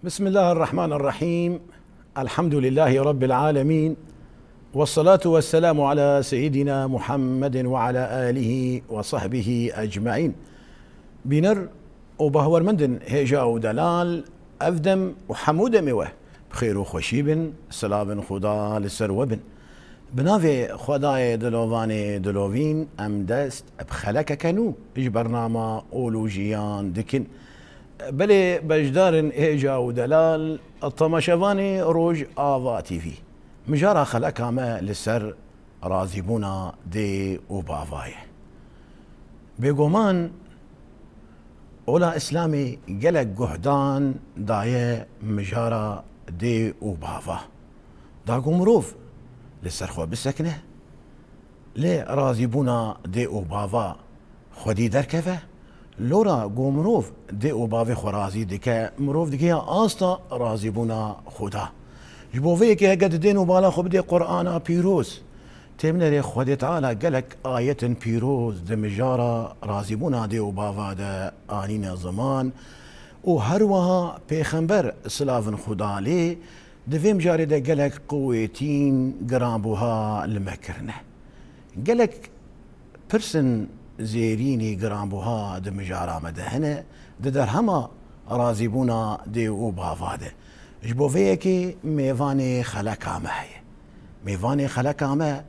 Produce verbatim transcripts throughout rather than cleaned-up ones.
بسم الله الرحمن الرحيم. الحمد لله رب العالمين. والصلاة والسلام على سيدنا محمد وعلى آله وصحبه أجمعين. Bîner û bahwermendin hêja û delal, ev dem û hemû demê we bi xêr û xweşî bin, silavin Xuda li ser we bin. Bi navê Xwedayê dilovanê dilovîn em dest bi xelekeke nû ji bernama Ol û Jiyan dikin. Belê beşdarin hêja û delal, temaşevanê Rojava T V. Mijara xeleka me li ser razîbûna dê û bava ye. Bêguman, ola Îslamê gelek guhdan daye mijara dê û bava. Da ku mirov li ser xwe bisekine, lê razîbûna dê û bava xwedî derkeve, lora ku mirov dê û bavê xwe razî dike, mirov digiya asta razîbûna Xuda. Ji bo vê yekê heke tu dên û bala xwe bidê Qur'ana pîroz, têmnerê Xwedê Teala gelek ayetin pîroz di mijara razîbûna dê û bava de anîne ziman û her wiha Pêxember silavin Xuda lê di vê mijarê de gelek qewêtîn giranbûha li me kirine. Gelek pirsin zêrînî giranbûha di mijara me de hene, di derhema razîbûna dê û bava de. Ji bo vê yekê mêvanê xeleka me heye. Mêvanê xeleka me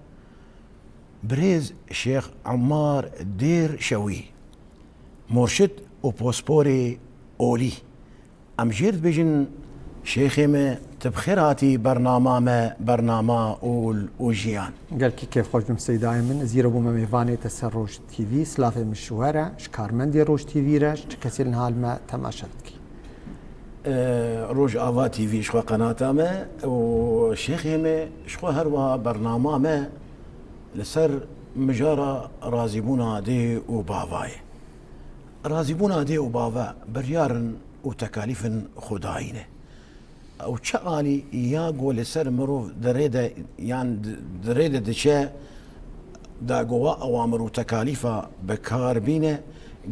birêz Şêx Emmar Dêr Şewî, murşid û posporê olî. Em jêr dibêjin, Şêxê me, tu bi xêr hatî bernama me, bernama Ol û Jiyan. Gelkî kêfxweş bim seydayê min, zîre bûme mêvanê te ser Roj T V, silavê min ji we re, ji karmendê Roj T V re, ji kesê li niha li me temaşe dikî. E, Rojava T V ji xwe qenata me û Şêxê me ji xwe her wiha bernama me li ser mijara razîbûna dê û bava ye. Razîbûna dê û bava biryar in û tekalîfin Xwedayî ne. Ew çi alî ya ku li ser mirov di rê de, yan di, di rê de diçe, da ku wa ewamir û tekalîfa bi kar bîne,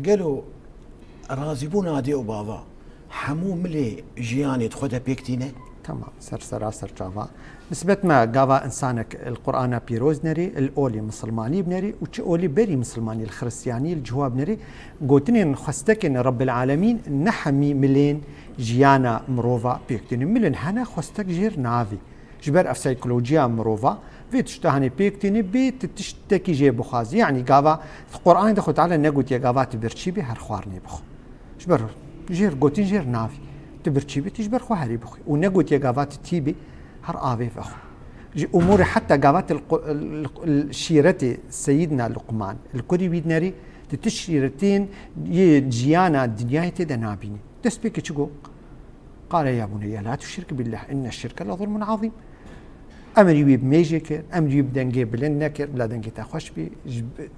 gelo razîbûna dê û bava hemû milê jiyanê di xwe de pêk tîne? Tamam, ser sera ser çava. Nisbet me gava insanek li Qur'ana pîroz nerî, li olî misilmanî binerî û çi olî berî misilmanî, li xiristiyanî, li cihwa binerî, gotinên xwestekên Rebbil Alemîn ne hemî milên jiyana mirova pêk tînin. Milên hene xwestek jêr navî. Ji ber ev saykolojiya mirova vê tişta hanê pêk tînî bê tu tiştekî jê bixwazî. Yanî gava di Qur'anê de Xwe Teala negotiye gava tu birçî bî her xwarinê bixwe. Ji ber jêr gotin jêr navî. Tu birçî bî, tu ji ber xwe herî bixwî. Û negotiye gava tu tî bî, her avê vexwe. Ji umûrê heta gava tu li qu-, li, li şîretê Seyîdna Luqman, li kurî wî dinerî, tu tişt şîretên yê jiyana dinyayê tê de nabînî. Destpêkê çi got? Qale ya buneyye la tuşrik billah, inne şirke le zulmun azîm. Emrî wî bi mêjê kir, emrî wî bi dengê bilind nekir, bila dengê te xweş bî. Ji bi-,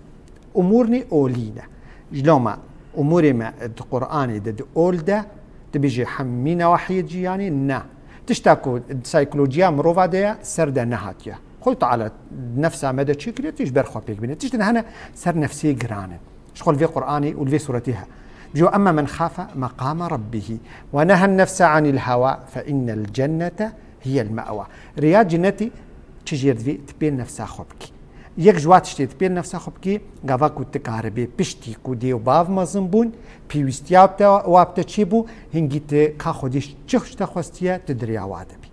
umûr nî olî ne. Ji loma umûrê me di Qur'anê de, di ol de, dibêje hemî newahiyê jiyanê ne. Tişta ku di saykolojiya mirova de ye, ser de nehatiye. Xwedê Teala nefsa me de çêkiriye, tu ji ber xwe pêk bîne. Tiştin hene ser nefsê giran in. Ji xwe li vê Qur'anê û li vê suretê he. Dijo, "Emme men xafe meqame rabbihî ve nehen nefse anil hewa fe innel cennete hiyel me'wa." Riya cinnetî çi jêr divê tu pê nefsa xwe bikî. Yek ji wa tiştê tu pê nefsa xwe bikî, gava ku tu karibê piştî ku dê û bav mezin bûn, pêwîstiya te wa bi te çêbû, hingî tu ka xwedî çi ji te xwestiye, tu di riya wa de bî.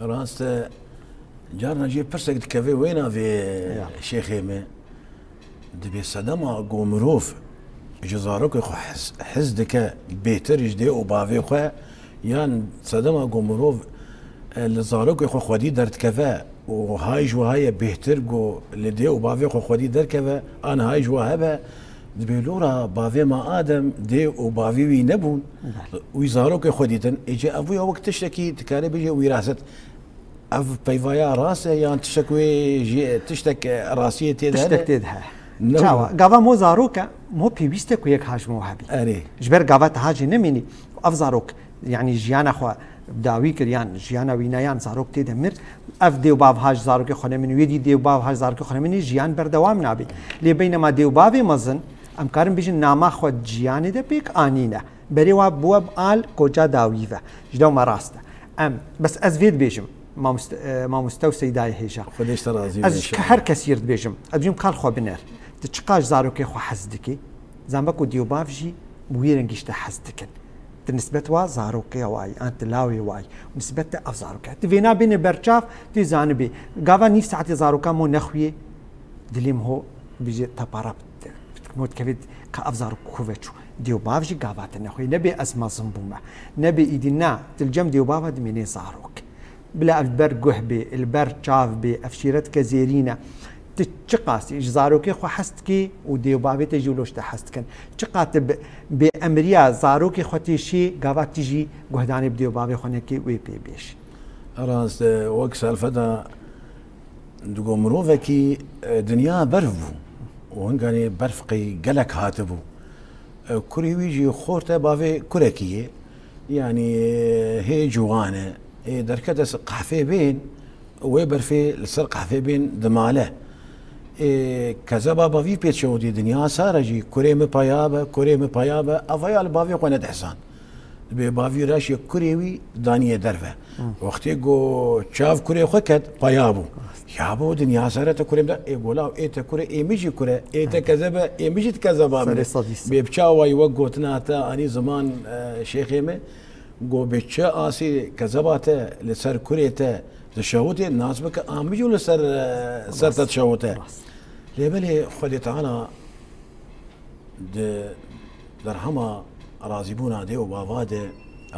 Rast e, carna jê pirsek dikeve wê navê Ya. Şêxê me. Dibê sedema ku mirov ji zarokê xwe hez, hez dike bêtir ji dê û bavê xwe, yan sedema ku mirov, e, li zarokê xwe xwedî derdikeve û hay ji wiha ye bêhtir ku li dê û bavê xwe xwedî derkeve, an hay ji wiha hebe, dibê lora bavê me Adem dê û bavê wî nebûn, Belê. Wî zarokê xwe dîtin. Êcê ev ya wek tiştekî dikare bêje wîraset. Ev peyvaya rast e yan tiştek wê jî, tiştek, e, rastiyê tê de Tiştek hene? Tê de he. Ne Çawa? Wî. Gava mo zarok e, mo pêwîst e ku yek ha ji mo hebî. Erê. Ji ber gava te ha jî nemînî. Ev zarok, yanî jiyana xwe dawî kir yan jiyana wî ne yan zarok tê de mir. Ev dê û bav ha ji zarokê xwe nemînî, wê dî dê û bav ha ji zarokê xwe nemînî, jiyan berdewam nabî. Lê beynema dê û bavê mezin, em karin bêjin nama xwe di jiyanê de pêk anîne. Berê wa bi we bi al koca dawî ve. Ji dewma rast e. Em, bes ez vê dibêjim, mamoste, e, mamoste û seydayê hêja. Xwedê ji te razî be, Ez ji inşallah. Her kesî dibêjim. Ez dibêjim kal xwe biner. Tu çiqas ji zarokê xwe hez dikî? Zanbe ku dî û bav jî bi wî rengî ji te hez dikin. Di nisbet wa zarokê wayî, an ti lawê wayî. Nisbet te ev zarokê. Tu vêna bêne berçav, tu zanibî. Gava nîv saetê zaroka mo nexwiyê, dilê min ho bije tepara. Mo dikevê ka ev zarok ku ve çû. Dê û bav jî gava te nexwî. Nebê ez mezin bûme. Nebê îdî na. Til cem dê û bava dimênê zarok. Bila ev li ber guh bê, li ber çav bê, ev şîretke zêrîn e. Tu çiqasî ji zarokê xwe hez dikî û dê û bavê te jî wilo ji te hez dikin. Çiqa tu bi, bi emriya zarokê xwe têşî, gava tu jî guhdanê bi dê û bavê xwe nekî wê pê bêjî. Rast, e, wek selfeda Digo mirovekî, e, dinya berf bû û hinganê berf qey gelek hatibû. E, kurê wî jî xort e, bavê kurekî ye. Yanî, e, hê ciwan e. Ê derkete ser qehfê bên, wê berfê li ser qehfê bên dimale. Ê kezeba bavî pê çewdî dinya sar e jî, kurê min peya be, kurê min peya be, ev ya li bavê xwe nedihsan. Dibê bavî reş yê kurê wî daniye derve. Hı. Wextê go çav kurê xwe ket, paya bû. Ya bo dinya sere te kurê min de, ê gola, ê te kurê, ê min jî kure, ê te kezebe, ê min jî di kezeba min. Serê sedî sed. Bê bi çawayî wek gotina te anî ziman, e, şêxê min, go bê çi asî kezeba te li ser kurê te dişewitê, nas bike a min jî li ser, e, ser te dişewite. Rast. Lê belê Xwedê Teala Di derhema razîbûna dê û bava de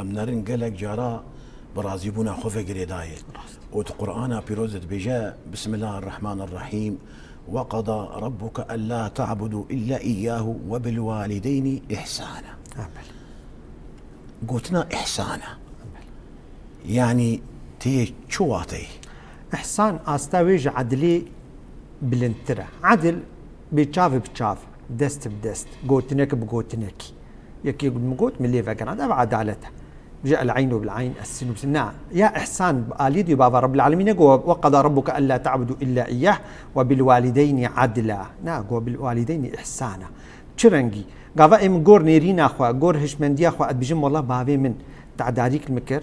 em nerin gelek cara bi razîbûna xwe ve girêdayê. Rast. Û di Qur'ana Pîroz de dibêje, Bismillahirrahmanirrahîm, "Ve qada rabbuke ellâ ta'budû illâ iyyâhu ve bil wâlideyni ihsâna." Amin. Gotina ihsana. Yanî tê çi wateyê? Îhsan asta wê ji edilê bilindtir e. Edil bê çav bi çav, dest bi dest, gotinek bi gotinek. Yekî min got, min lê vegerand. Ev edalet e. Bije el eynu bil eyn, es sinu bil sin. Na, ya îhsan bi alî dî bava Rabbil Alemîn e, go, "Ve qada rabbuke ellâ ta'budû illâ iyyah ve bil walideynî adla." Na, go, "Bil walideynî îhsana." Çi rengî? Gava em gor nêrîna xwe, gor hişmendiya xwe, ez dibêjim, "Wela bavê min te'darîk li min kir."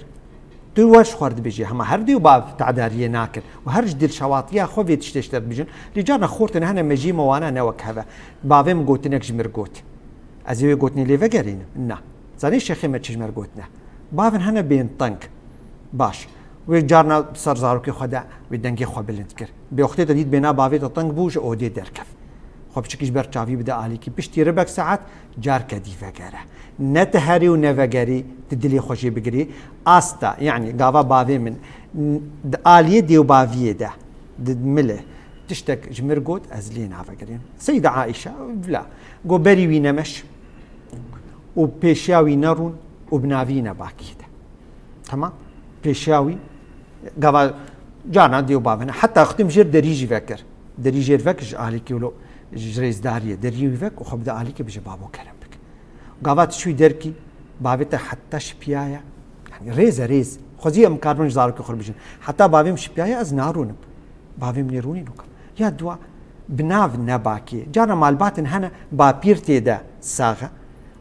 Tu wer ji xwe re dibêjî, hema her dê û bav te'dariyê nakin. Û her ji dilşewatiya xwe vê tiştê ji te dibêjin. Lê carna xortin hene mejiyê me wana ne wek hev e. Bavê min gotinek ji min re got. Ez ê wê gotinê lê vegerînim? Na. Zanî şêxê me çi ji me re gotine? Bavên hene bên teng. Baş. Wê carna ser zarokê xwe de wê dengê xwe bilind kir. Bê wextê te dît bêna bavê te teng bû, ji odê derkev. Xwe piçikî ji ber çavî bide alîkî. Piştî ribek saet carke dî vegere. Ne tu herî û ne vegerî, tu dilê xwe jê bigirî. Asta, yanî gava bavê min, n-, di aliyê dêwbaviyê de, di milê, tiştek ji mir got, ez lê navegerînim. Seyda Aîşe, vila, go berî wî nemeş û pêşiya wî nerûn û bi navî nebakî de. Tamam? Pêşiya wî, gava carna dê û bavê ne. Heta xtim jêr derî jî vekir. Derî jêr vekir ji alîkî wilo, ji rêzdariyê. Derî wî vek û xwe bide alîkî bije babo kerem bike. Gava tu çûyî derkî, bavê te heta şipiyaye. Yanî rêz e rêz. Xwezî em karibin ji zarokê xwe re bijin. Heta bavê min şipiyaye ez narûnim. Bavê min ê rûnî nûka. Ya dua bi nav nebakê. Carna malbatên hene bapîr tê de sax e.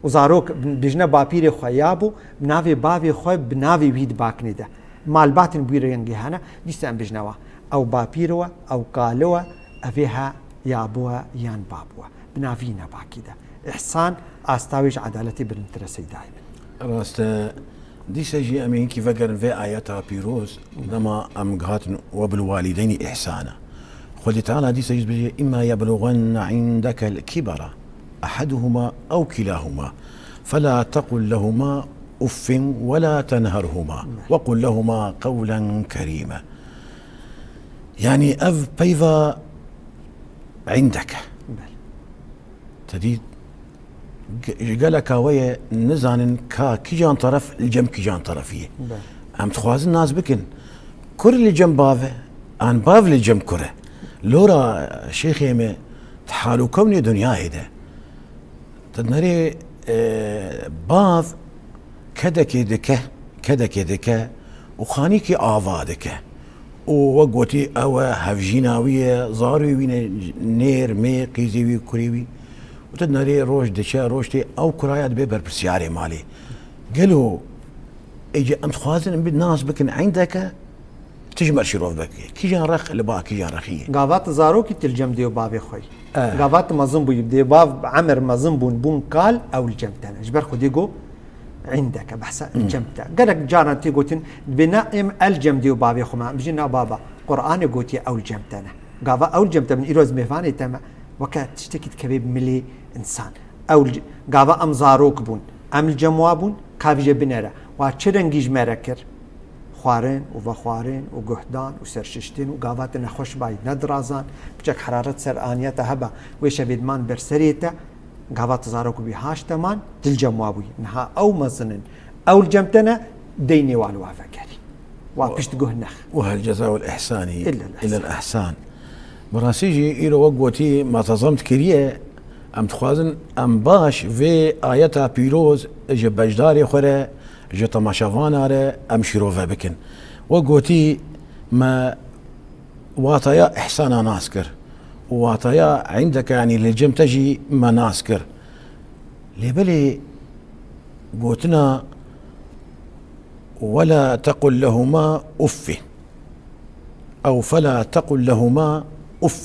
Û zarok bijne bapîrê xwe ya bû, bi navê bavê xwe, bi navê wî dibaknê de. Malbatên bû rengê hene, dîsa em bijne wa. Ew bapîr we, ew kali we, evê he ya bû we yan bab we. Bi navî nebakî de. Îhsan, asta wê ji edaletê bilindtir e seydayê min. Rast e, dîsa jî em ê hinkî vegerin vê ayeta pîroz, dema em gihatin "ve bil walideynî ihsana". Xwedê Teala dîsa jî dibêje, "Imma yeblugenne indekel kibara ahaduhuma ew kilahuma, fela tekul lehuma uffin ve la tenherhuma ve kul lehuma kewlen kerîme." Yanî ev peyva indeke. Belê. Te dît, ge-, ji geleka we ye nizanin ka kîjan teref li cem kîjan terefî ye. Be. Em dixwazin nas bikin, kur li cem bav e, an bav li cem kur e. Lora şêxê me di hal û kewnê dinyayê de. Te nerê, e, bav kedekê dike, kedekê dike û xanîkî ava dike. Û wek gotî, ew e, hevjîna wî ye, zarê wî ne, nêr, mê, qîzê wî, kurê wî. Tu nerê roj diçe, roj tê, ew kuraya dibe berpirsiyarê malê. Gelo êce em dixwazin em bi nas bikin endeke, tu ji me şîrov veke. Kîjan rex li ba kîjan rexî ye? Gava tu zarokî tu li cem dê û bavê xwe yî. Eh. Gava tu mezin bûyî, dê bav emir mezin bûn, bûn kal, ew li cem te ne. Ji ber Xwedê got, endeke, behsa li cem te. Gelek caran tê gotin, dibê na êm el cem dê û bavê xwe me. Em bijî na baba, Qur'anê gotiye ew li cem te ne. Gava ew li cem te bin, îro ez mêvanê te me. Weke tiştekî dikeve bi milê însan. Ew li, gava em zarok bûn. Em li cem wa bûn, ka vîje binere. Wa çi rengî ji me re kir? Xwarin û vexwarin û guhdan û serşiştin û gava te nexweş bay, nedirazan, piçek heraret ser aniye te heba, wê şevê diman ber serê te, gava te zarok bû haş te man, tu li cem wa bûyî. Niha ew mezin in. Ew li cem te ne, deynê wa li wa vegerî. Wa pişt guh nex. وهل جزاء الإحسان إلا الإحسان. إلا الإحسان. Bi rastî jî îro wek gotî me tezam dikiriye, em dixwazin em baş vê ayeta pîroz ji beşdarê xwe re, ji temaşevana re em şîrove bikin. Wek gotî me wataya îhsana nas kir û wataya endeke, yanî li cem te jî me nas kir. Lê belê gotina "ولا تقل لهما أف" ew "فلا تقل لهما أف".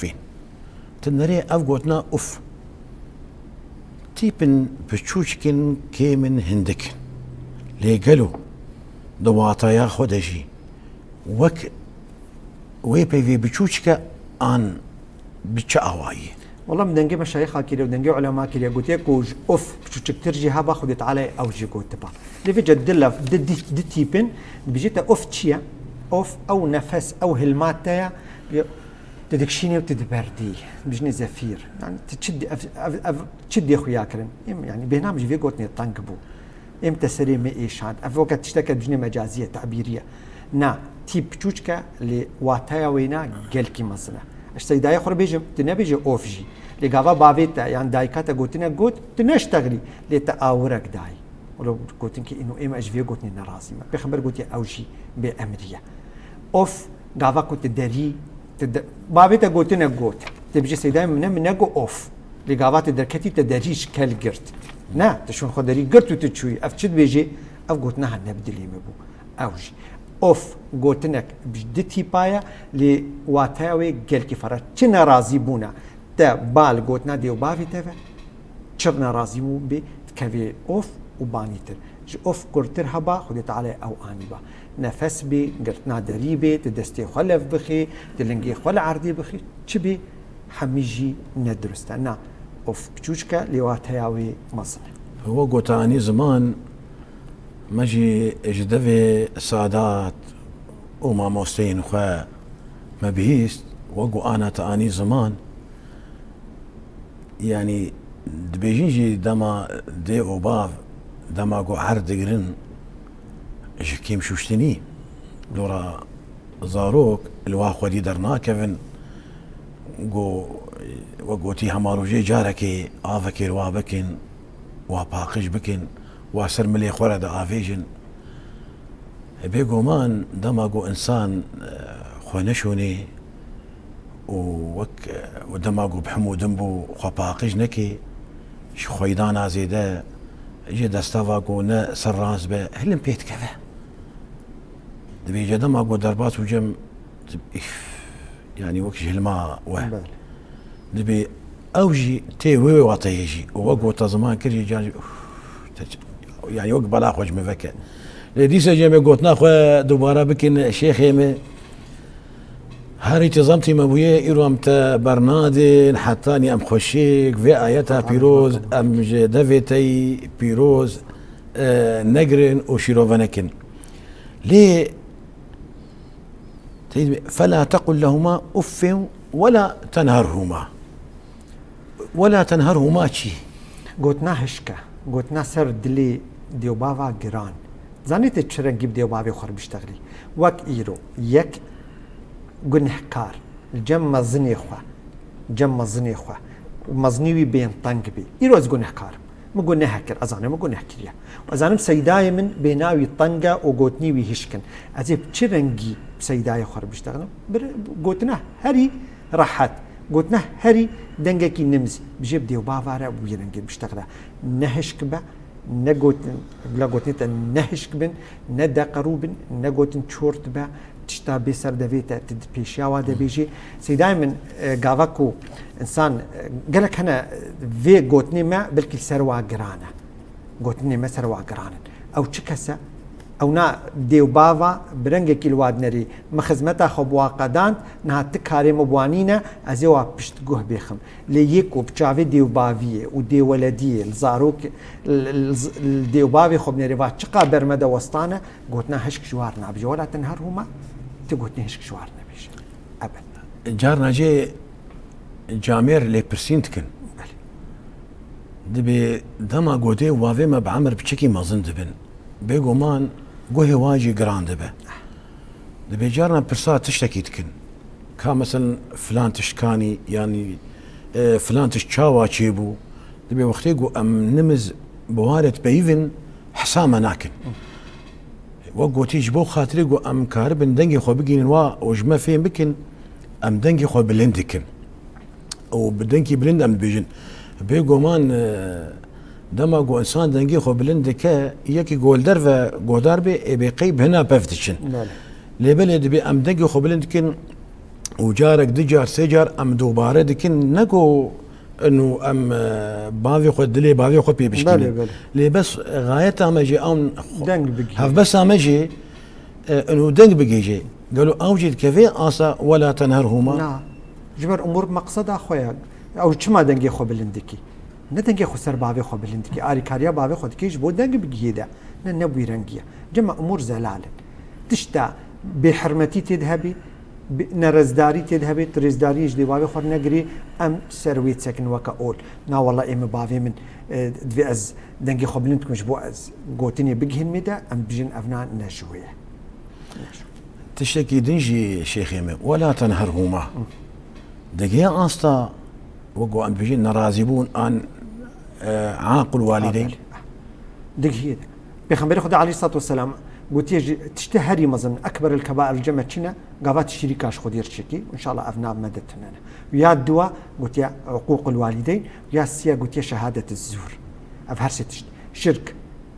Tu nerê ev gotina uf. Tîpin piçûçkin kêmin hindik. Lê gelo di wataya xwe de jî wek wê peyvê biçûçke an bi çi awayî? Wela min dengê meşayîxa kiriye û dengê ulema kiriye, gotiye ku ji uf piçûçiktir jî heba Xwedê Teala ew jî gotiba. Lê vêca di lef, di, di, di tîpin, dibêje te uf çi ye? Uf ew nefes, ew hilma te ye. Tu dikişînî û tu diberdî. Dibêjinê zefîr. Yani tu çi di-, ev, ev, ev çi dê xuya kirin? Êm, yani bêhnam ji vê gotinê teng bû. Êm te serê me êşand. Ev weke tişteke dijnê mecazî ye, tabîrî ye. Na, tî piçûçke lê wataya wêna gelkî mezin e. Ez seydayê xwe re bêjim, tu nebêje of jî. Lê gava bavê te yan dayika te gotine got, tu neştexlî, lê te awirek dayî. Wilo gotin ki îno êm ez ji vê gotinê nerazî me. Pêxember gotiye ew jî bê emrî ye. Of, gava ku tu derî, tu de-, bavê te gotine got. Te bêje seydayê min ne, min nego of. Lê gava tu derketî te derî ji kel girt. Ne, tu şûn xwe derî girt û tu çûyî. Ev çi dibêjê? Ev gotina hene bi dilê me bû. Ew jî. Of gotinek bi di tîpa ye, lê wateya wê gelkî ferq e. Çi nerazî bûna? Te bal gotina dê û bavê te ve. Çi nerazî bû bê dikevê of û banîtir. Ji of kurtir heba Xwedê Teala ew anîba. Nefes bê, girtina derî bê, tu destê xwe lev bixê, tu lingê xwe li erdê bixê, çi bê hemî jî nedurist e. Na, of piçûçke lê wateya wê mezin e. Wek gotanî ziman, me jî ji devê sadat û mamosteyên xwe me bihîst, wek ku ana te anî ziman, yanî dibêjin jî dema dê û bav, dema ku erd digirin, ji kêm şûştinî. Dora zarok li wa xwedî dernakevin, ku wek gotî hema rojê carekê avekê li wa bikin, wa paqij bikin, wa ser milê xwe re diavêjin. Bêguman dema ku însan, e, xwe neşûnê û wek, e, dema ku bi him û din bû xwe paqij nekê, ji xweydan a zêde, ji destava ku ne ser rast be, hilin pê dikeve. Dibêje dema ku derbas bû cem, dib-, îf, yanî wek ji hilma we. Belê. Dibê ew jî tê wê wateyê jî. Û wek gota ziman kir jî can jî, uf, te ç-, yanî wek bela xwe ji min veke. Lê dîsa jî em ê gotina xwe dubare bikin, şêxê me. Her îtîzam tîme bûye, îro em te bernadin, hetanî em xweşik, vê ayeta pîroz, em ji devê te yî pîroz, e, negirin û şîrove nekin. Lê, teyî, "فلا تقل لهما أف ولا تنهرهما". "ولا تنهرهما" çi? Gotina hişk e. Gotina ser dilê dêwbava giran. Zanî te çi rengî bi dêwbavê xwe re biştexilî? Wek îro, yek gunehkar, li cem mezinê xwe, cem mezinê xwe, mezinî wî bên teng bî. Îro ez gunehkar im. Min guneh kir, ez zanim min guneh kiriye. Ez zanim seydayê min bêhna wî teng e û gotinî wî hişk in. Ez ê bi çi rengî bi seydayê xwe re biştexnim? Bir gotina herî rehet. Gotina herî dengekî nimz, bijê bi dêwbava re û yê rengê biştex re. Ne hişk be, ne gotin, bila gotinê te ne hişk bin, ne deqerû bin, ne gotin çort be, tişta bê ser devê te, tu di pêşiya wa de bêjî. Seydayê min, e, gava ku insan, e, gelek hene, e, vê gotinê me belkî li ser wa giran e. Gotinê me ser wa giran in. Ew çi kes e? Ew na dêwbava bi rengekî li wa dinerî. Min xizmeta xwe bi wa qedand, niha ti karê min bi wa nîne, ez ê wa piştguh bêxim. Lê yê ku bi çavê dêwbaviyê û dêwelediyê li zarok, li, li, li dêwbavê xwe binêrê va çiqa ber me de westane, gotina hişk ji war nabêje. Wela tenher hûma, ti gotinê hişk ji war nebêje. Ebed. Carna jê camêr lêpirsîn dikin. Belê. Dibê dema ku dê û bavê me bi emir piçekî mezin dibin, bêguman guhê wan jî giran dibe. Dibê carna pirsa tiştekî dikin. Ka mesela filan tişt kanî, yanî, e, filan tişt çawa çêbû. Dibê wextê ku em nimiz bi wan re dipeyivin, hesa me nakin. Wek gotî, ji bo xatirê ku em karibin dengê xwe bigihînin wa û ji me fêm bikin, em dengê xwe bilind dikin. Û bi dengî bilind em dibêjin. Bêguman, e, dema ku insan dengê xwe bilind dike, yekî ku li derve guhdar bê, ê bê qey bi hina pev diçin. Belê. Lê belê dibê em dengê xwe bilind dikin û carek, du car, sê car em dubare dikin. Ne ku inu em, e, bavê xwe, dilê bavê xwe pê bişkînin. Belê, belê. Lê bes, e, gayeta me jê an Deng bigihînin. Hevbesa me jê, e, inu deng bigihîje. Gelo ew jî dikeve asa wela tenher hûma? Na. Ji ber umûr meqseda xwe ye. Ew çima dengê xwe bilind dikî? Ne dengê xwe ser bavê xwe bilind dikî. Arîkariya bavê xwe dikî ji bo deng bigihî de. Ne, ne bi wî rengî ye. Cema umûr zelal in. Tişta bêhirmetî tê de hebî, bi-, nerezdarî tê de hebî, tu rêzdariyê ji dê bavê xwe negirî, em ser wê disekin weke ol. Na wela ê min bavê min, e, divê ez dengê xwe bilind bikim ji bo ez gotinê bigihînim de, em dibêjin evna ne ji wê ye. Ne ji wê. Tiştekî din jî şêxê min, wela tenher hûma. Hı. Digihê asta, wek ku em dibêjin, nerazîbûn an, e, aqul walideyn. Belê. Digihê de. Pêxemberê Xwedê aleyhissalatu vesselam gotiye jî tiştê herî mezin, ekberil kebair li cem me çi ne? Gava tu şirîka ji Xwedê re çêkî, înşallah ev nav me de tune ne. Ya diwa gotiye uqûqul walideyn, ya siya gotiye şehadet zur. Ev her sê tişt. Şirk,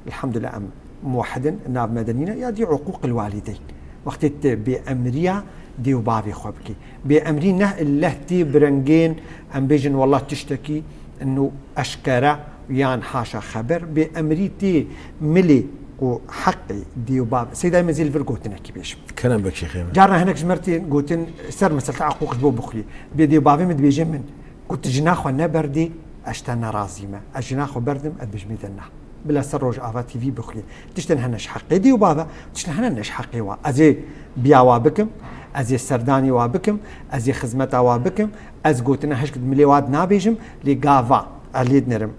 elhamdülillah em muwahhidin, nav me de nîne, ya dî uqûqil walideyn. Wextê tu bêemriya dê û bavê xwe bikî. Bêemrî neh illeh tê bi rengên, em bêjin, wallah tiştekî inu eşkere yan haşa xeber. Bêemrî tê milê ku heqê dê û bav. Seydayê min zî li vir gotinekî bêjim. Kerem bek şêxê min. Carna hinek ji me re tê gotin ser meselta uqûq ji bo bixwî. Bê dê û bavê min dibêje min, ku tu jina xwe neberdî, ez ji te nerazî me. Ez jina xwe berdim, ez dibêjim ê de na. Bila ser Rojava T V bixwî. Tiştên hene ji heqê dê û bava, tiştên hene ne ji heqê wa. Ez ê biya wa bikim, ez ê serdanî wa bikim, ez ê xizmeta wa bikim, ez gotina hişk di milê wa de nabêjim, lê gava, ez lê dinerim,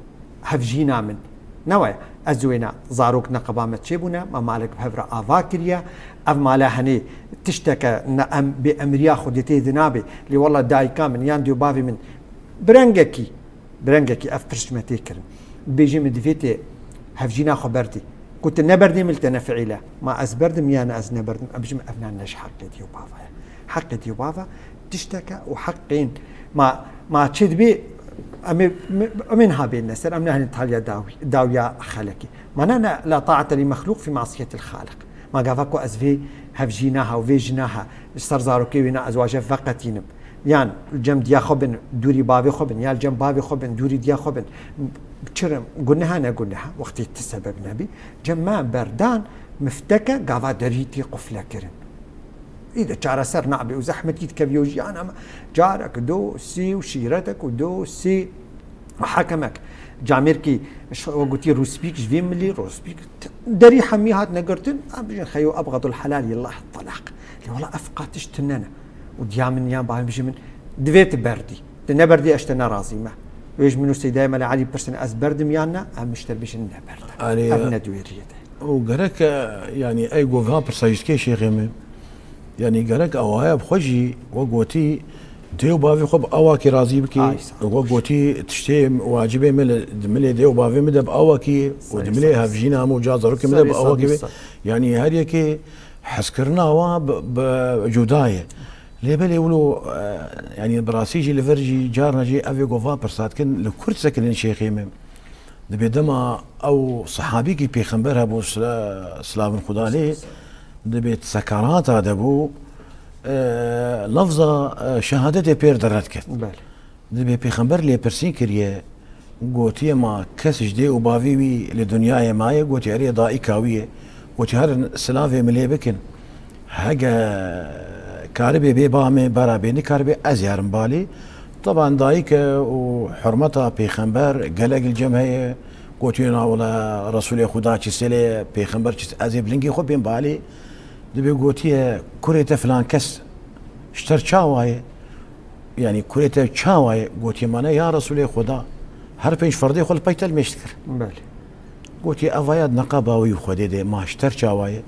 hevjîna min. Ne waya, ez wêna zarok neqeba me çêbûne, me malek bi hev re ava kiriye, ev mala henê tişteke ne em bê emriya Xwedê tê de nabe, lê wela dayika min yan dê û bavê min bi rengekî Bi rengekî ev pirs ji me tê kirin. Bêjê min divê tê hevjîna xwe berdî. Ku tu neberdê min li te ne fiîl e. Ma ez berdim yan ez neberdim. Em bijim ev nan ne ji heqê dê û bava ye. Heqê dê û bava tişteke û heqên ma, ma çê dibê em ê, em ê niha bêne ser, em nehenî taliya daw-, dawiya xelekê. Ma ne, ne, la taate li mexlûq fî masiyetil xaliq. Ma gava ku ez vê hevjîna ha û vê jina ha ji ser zarokê wê na ez waje veqetînim. Yan li cem diya xwe bin, dûrî bavê xwe bin, ya li cem bavê xwe bin, dûrî diya xwe bin. Çirim, guneha ne guneha, wextê ti sebeb nebî. Cem me berdan, mifteke gava derî tê qufle kirin. Î de çareser nabe û zehmetî dikevî û jiyana me. Carek do sî û şîretek û do sî hekemek. Camêrkî, ş-, we gotî rûspîk ji vê milî, rûspîk t-, derî hemî hat negirtin, em bijin xeyo ebxedul helal yillah talaq. Lê wela ev qatiş tune ne. Û diya min yan bavê min bijî min, divê tu berdî. Tu neberdî, ez ji te nerazî me. Wê ji min û Seydayê Mele Elî pirsin, ez berdim yan ne? Em ji te bijin neberdim. Erê. Ev ne di wê riyê de. Û gerek, e, yanî ey ku va pirsa jî dikê şêxê min. Yanî gerek awaya bi xwe jî, we gotî, dê û bavê xwe bi awakî razî bikî. Ay, sağ ol. We gotî, tiştê wacibê min li, di milê dê û bavê min de bi awakî, û di milê hevjîna min û ca zarokê min de bi awakî be. Yanî her yekê hezkirina wa bi, bi cuda ye. Lê belê wilo, e, yanî bi rastî jî li vir jî carna jî ev ê ku va pirsa dikin, li kur disekinin şêxê min. Dibê dema ew sehabîkî pêxember hebû, sila-, silavin Xuda lê, dibê sekarata de bû, e, lafza, e, şehadetê pêr de red ket. Belê. Dibê pêxember lê pirsîn kiriye, gotiye, ma kes ji dê û bavê wî li dinyayê maye? Gotiye, erê, dayika wî ye. Gotiye, herin silavê min lê bikin. Hege karibê bê ba min, bera bê nikaribê ez ê herim balê. Teban dayike û hurmeta pêxember gelek li cem heye. Gotiye, na wela Resûlê Xuda çi sêlê ye, pêxember çi, ez ê bi lingê xwe bên balê. Dibê gotiye, kurê te filan kes ji te re çawa ye? Yanî kurê te çawa ye? Gotiye, mane ya Resûlê Xuda, her pênc ferdê xwe li pey te li mêj dikir. Belê. Gotiye, ev aya di neqaba wî û Xwedê de, ma ji te re çawa ye?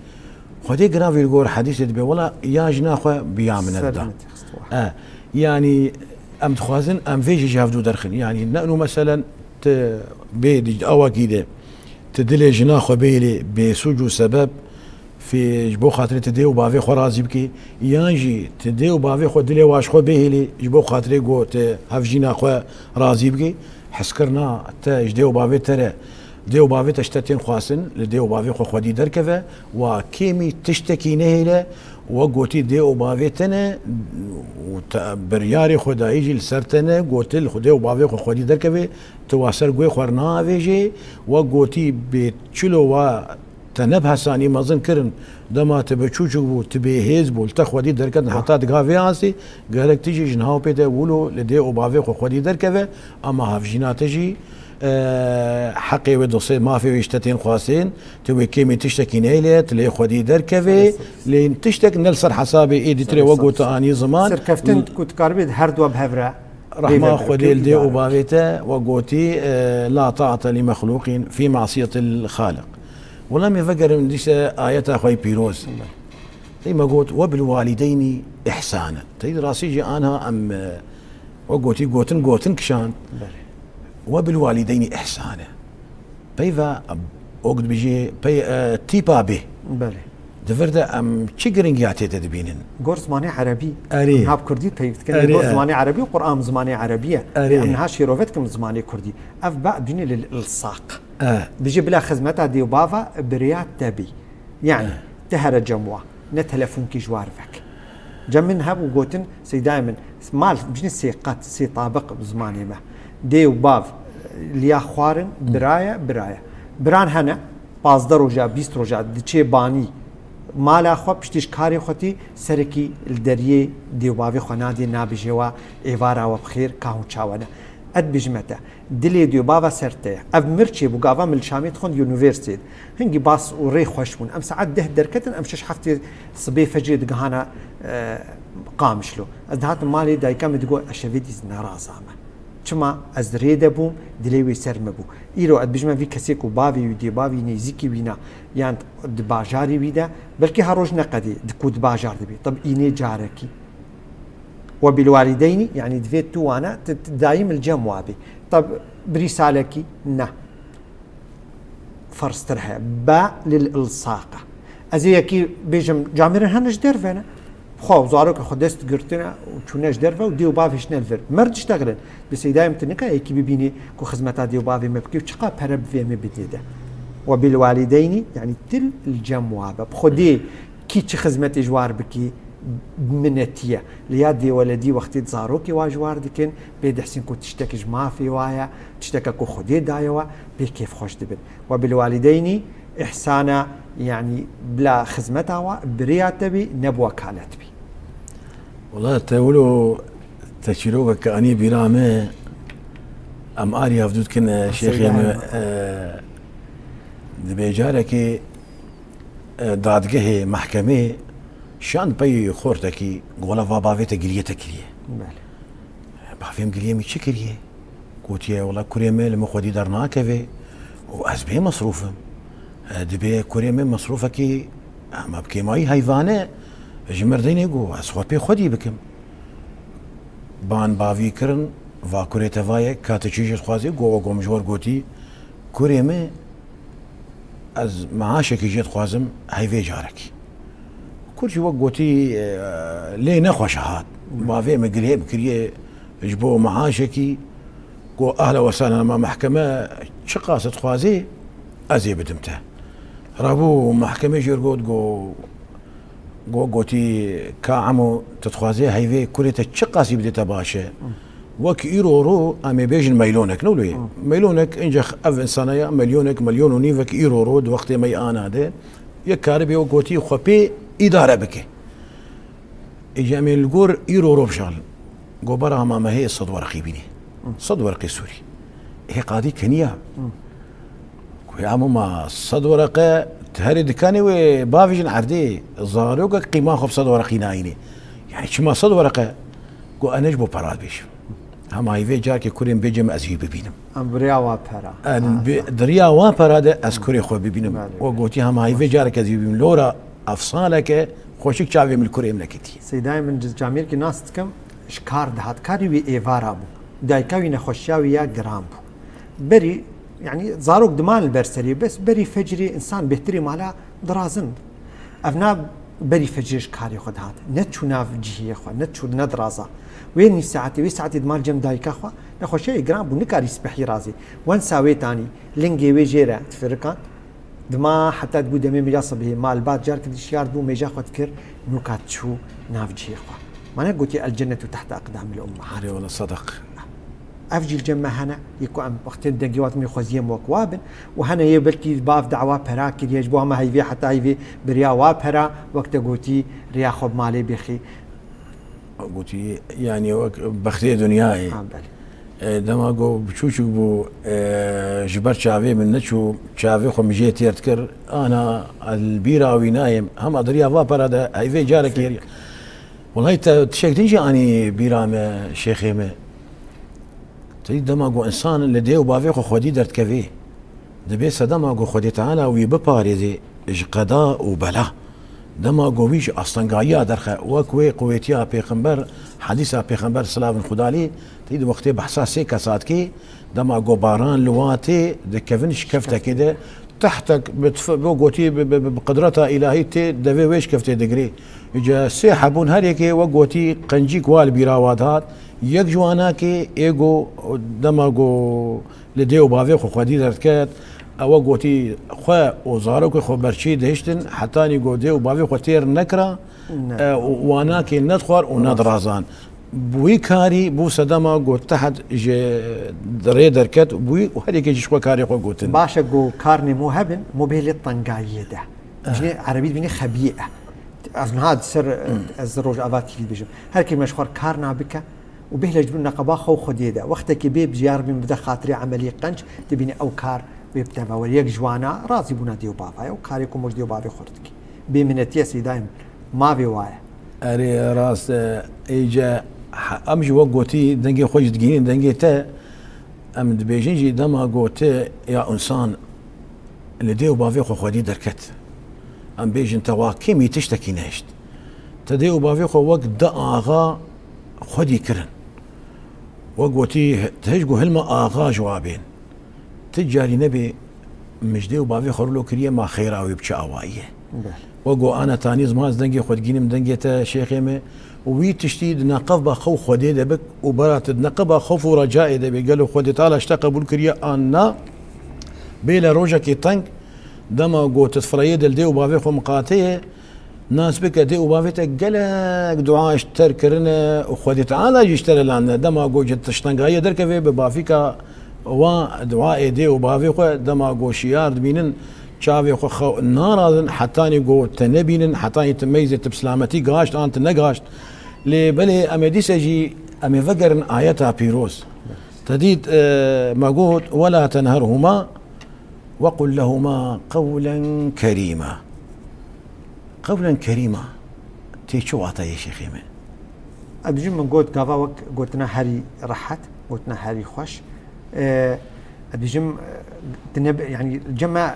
Xwedê giran vî li gor hedîsê dibe, wela ya jina xwe bi ya min dida. E, yanî em dixwazin em vê jî ji hevdû derxin. Yanî ne û meselen tu bê di awakî de tu dilê jina xwe bêhêlî bê sûc û sebeb, fê ji bo xatirê tu dê û bavê xwe razî bikî, yan jî tu dê û bavê xwe dilê wa ji xwe bêhêlî ji bo xatirê ku tu hevjîna xwe razî bikî, hezkirina te ji dê û bavê te re, dê û bavê te ji te tên xwestin, li dê û bavê xwe xwedî derkeve, wa kêmî tiştekî nehêle, we gotî dê û bavê te ne, û te biryarê xwe dayî jî li ser te ne, gotil xwe dê û bavê xwe xwedî derkeve, tu wa ser guhê xwe re naavêjê, we gotî bê çilo wa te ne bi hesanî mezin kirin, dema tu biçûçik bû, tu bêhêz bû, li te xwedî derketin heta diga vê asê, gerek tu jî ji niha û pê de wilo li dê û bavê xwe xwedî derkeve, ama hevjîna te jî, e, heqê wê dostê mafê wê ji te tên xwestin, tu wê kêmî tiştekî neylê, tu lê xwedî derkeve, lê tiştek ne li ser hesabê êdî tirê we gote anî ziman. Serkeftin ku dikaribê di her dua bi hev re. Rehma Xwedê li dê û bavê te we gotî, e, la taate li mexlûqîn fî masiyetil Xaliq. Wela me vegerin dîse ayeta xwe yî pîroz. Tey me got, "Ve bil walideynî ihsana." Tey di rastî jî anha em, e, we gotî gotin, gotin kişand. Belê. "Ve bil walideynî ihsana." Peyva, ok dibêjê, pey, e, tîpa bê. Belê. Di vir de em çi giringiya tê de dibînin? Gor zimanê erebî. Erê. Em niha bi kurdî peyv dikin. Erê, gor e. Zimanê erebî û Quran bi zimanê erebî ye. Erê. Em niha şêrove dikin bi zimanê kurdî. Ev ba dûnê li ilsaq. E. Bijî bila xizmeta dê û bava bi rêya te bî. Yani, e. Te here cem wa. Ne telefonkî ji war vek. Cem min hebû gotin, seydayê min, mal, bijî sê qat, sê tabiq bi zimanê me. Dê û bav, liya xwarin, biraya, biraya. Biran hene, pazdeh roja, bîst roja diçê banî mala xwe, piştî ji karê xwe tî serekî li deriyê dê û bavê xwe nadê, nabêje wa êvara we bi xêr, ka hûn çawa ne. Ez dibêjime te, dilê dê û bava ser te ye. Ev mir çêbû, gava min li Şamê dixwend unîversîteyê. Hingî bas û rê xweş bûn. Em saet deh derketin, em şeş heftê sibê fecrê digihana, e, Qamişlo. Ez dihatim malê, dayika min digot, ez şevê dî nerazame. Çima ez rê de bûm, dilê wê ser min bû. Îro ez dibêjime vî kesê ku bavê wî, dê bavî nêzîkî wî ne, yan di bajarê wî de, belkî her roj neqedê di ku di bajar de bê. Tab înê carekî. Ve bil walideynî, yanî divê tu wana, tu, tu dayîm li cem wa bê. Tab bi rîsalekî ne. Ferztir heye. Ba lil ilsaq e. Ez ê yekî bêjim, camêrin hene ji derve ne. Xwe û zarokê xwe dest girtine û çûne ji derve û dê û bavê hiştine li vir. Mer diştexilin. Bi seydayê min tu nika yekî bibînî ku xizmeta dê û bavê me bikî û çiqa pere bivê me bidê de. Ve bil walideynî, yanî til li cem wa be. Bi xwedê kî çi xizmetê ji war bikî, minetî ye. Li ya dêweledî wextê zarokê wa ji war dikin, pê dihsîn ku tiştek ji mafê wa ye, tişteke ku Xwedê daye we, pê kêfxweş dibin. Ve bil walideynî ihsana, yanî bila xizmeta we, bi rêya te bî, ne bi wekalet bî. Wela te wilo te çîrokeke anî bîra me, em arî hevdû dikin, e, şêxê me, e, dibê carekê, e, dadgehê, mehkemê şand pey xortekî, gola va bavê te giliyê te kiriye. Belê. Bavê min giliyê min çi kiriye? Gotiye, wela kurê me li min xwedî dernakeve û ez bê mesrûf im. E, dibê kurê me mesrûfekî, ama bi kêmayî heyvane, ji mir deynê got, ez xwe pê xwedî bikim. Ban bavî kirin, va kurê te va ye, ka tu çi jê dixwazî? Got, wek ku min ji we re gotî, kurê me, ez meaşekî jê dixwazim, heyvê carekî. Kur jî wek gotî, e, lê nexweş hat. Bavê min girê bikiriye ji bo meaşekî, got, "Ehla we sehlen, ma mehkeme çiqas dixwazê, ez ê bidim te." Rabû mehkemê jê got, got, got, gotî, "Ka emo, tu dixwazê heyvê kurê te çiqasî bidê te baş e? Wek îro ro em ê bêjin meylonek, ne wilo ye? Meylonek, încex ev insana ya, meylonek, melyon û nîvek îro ro di wextê me yê ana de, yek karibê wek gotî xwe pê îdare bike. Êca em ê li gor îro ro bişexlin." Go, "Bera hema me heye sed werqî bînî. Sed werqî sûrî." Hê qadî keniya. Ku ya hema sed werqe, tu herê dikanê wê bavêjin erdê, zarokek qîma xwe bi sed werqî nayînê. Yani çima sed werqe? Go, "Ene ji bo pera dibêjim. Hema heyvê carkê kurê min bêje min ez wî bibînim." Em bi rêya wa pera. Em Ha, bi, tamam. di rêya wa pera de ez kurê xwe bibînim. Belê, O belê. gotî, "Hema heyvê carek ez wî bibînim." Lora ev saleke xweşik çavê min li kurê min neketiye. Seydayê min, camêrkî nas dikim, ji kar dihat. Karî wî êvara bû. Dayika wî nexweşiya wî ya giran bû. Berî, yani zarok diman li ber serî, bes berî fecrê insan bêhtirî mala dirazin. Ev na berî fecrê ji karê xwe dihat. Ne çû nav cihiyê xwe, ne çû ne diraza. Wê nîv saetê, wê saetê diman cem dayika xwe, nexweşiya wî giran bû, nikarî spehî razê. Wensa wê tanî, lingê wê jê re difirikand. Dima heta digû demê mêja sibihê, malbat carkê dişiyard bû, mêja xwe dikir, nûka çû nav cihê xwe. Mane gotî, "El cennetu tehte aqdamil ummehat." Erê wele sedeq. Ev jî li cem me hene, yê ku em wextên dengê wan xweziyê em wek wa bin. Û hene yê belkî bav dawa pera kiriye, ji bo hema heyvê heta heyvê biriya wa pera, wek te gotî, riya xwe bi malê bêxî. Gotî, yani wek bextê dinyayê. Ha, belê. E, dema ku biçûçik bû, e, ji ber çavê min neçû, çavê xwe min jê têr dikir, ana ez li bîra wî nayêm. Hema di riya va pera de heyvê carekê. Wellahî te tiştek din jî anî bîra me, şêxê me. Te dî dema ku insan li dê û bavê xwe xwedî derdikevê, dibê sedema ku Xwedê Teala wî biparêzê ji qeda û bela. Dema ku wî ji astengayiya derxe, wek wê quwêtiya Pêxember, hedîsa Pêxember silavin Xuda lê, te dî di wextê behsa sê kesa dikê, dema ku baran li wa tê, dikevin ji keftekê de, tehtek bi tif-, bo gotî bi, bi, bi, bi qidreta îlahî tê devê wê ji keftê digirê. Îca sê hebûn her yekê wek gotî qencîk wa li bîra wa dihat. Yek ji wanakê ê go dema go li dê û bavê xwe xwedî derdiket, ew wek gotî xwe û zarokê xwe berçî dihiştin, hetanî go dê û bavê xwe têr nekira, Ne. e, û wanakê nedixwar û nedirazan. Bi wî karî bû sedema got tehet ji rê derket bûyî û her yekê jî ji xwe karê xwe gotin. Baş e, got kar nêmo hebin, mo bê lê tengayiyê de. Eh. Jinê erebî dibînî xebiyê e. Ez niha di ser, Hmm. ez Rojava T V dibêjim. Her kê me ji xwe kar nabike û bêhle ji bin neqeba xwe û Xwediyê de. Wextekê bê bijiyar bin bide xatirê emelî qenc, dibînî ew kar wê bi teva were. Yek ji wana razîbûna dê û bava ye û karê ku mo ji dê û bavê xwe re dike. Bêminetiyê Seydayê min. Mavê wa ye. Erê, rast e. Êce, he-, em jî wek gotî dengê xwe jî digihînin dengê te. Em dibêjin jî dema gotî ya însan li dê û bavê xwe xwedî derket. Em bêjin te wa kêmî tiştekî nehişt. Te dê û bavê xwe wek di axa xwedî kirin. Wek gotî, te hêj got hilma axa ji wa bên. Ti carî nebê min ji dê û bavê xwe rilo kiriye, ma xêra wê bi çi awayî ye? Belê. We got, ana tanî zima ez dengê xwe digînim, dengê te şêxê me. Û wî tiştî di neqeba xwe û Xwedê de bik û bera tu di neqeba xewf û recayê de bê, gelo Xwedê Teala ji te qebûl kiriye an na? Bêle rojekê teng, dema got tu difireyê dil dê û bavê xwe miqate ye, nas bike dê û bavê te gelek dua ji te re kirine û Xwedê Teala jî ji te re landine. Dema got ji tiştengahiyê derkevê, bi bavîka wa duayê dê û bavê xwe, dema got şiyar dibînin, çavê xwe xew narazin, hetanî got te nebînin, hetanî tu meyzê tu bi silametî gaşt an tu negaşt. Lê belê em ê dîse jî em ê vegerin ayeta pîroz. Te dît, e, me got, "Wela tenherhuma." "Ve qul lehuma qewlen kerîma." Qewlen kerîma. Tê çi wate yê şêxê me? Ez bijim min got gava wek gotina herî rehet, gotina herî xweş. Ee, ez bijim, e, dine be-, yani cem me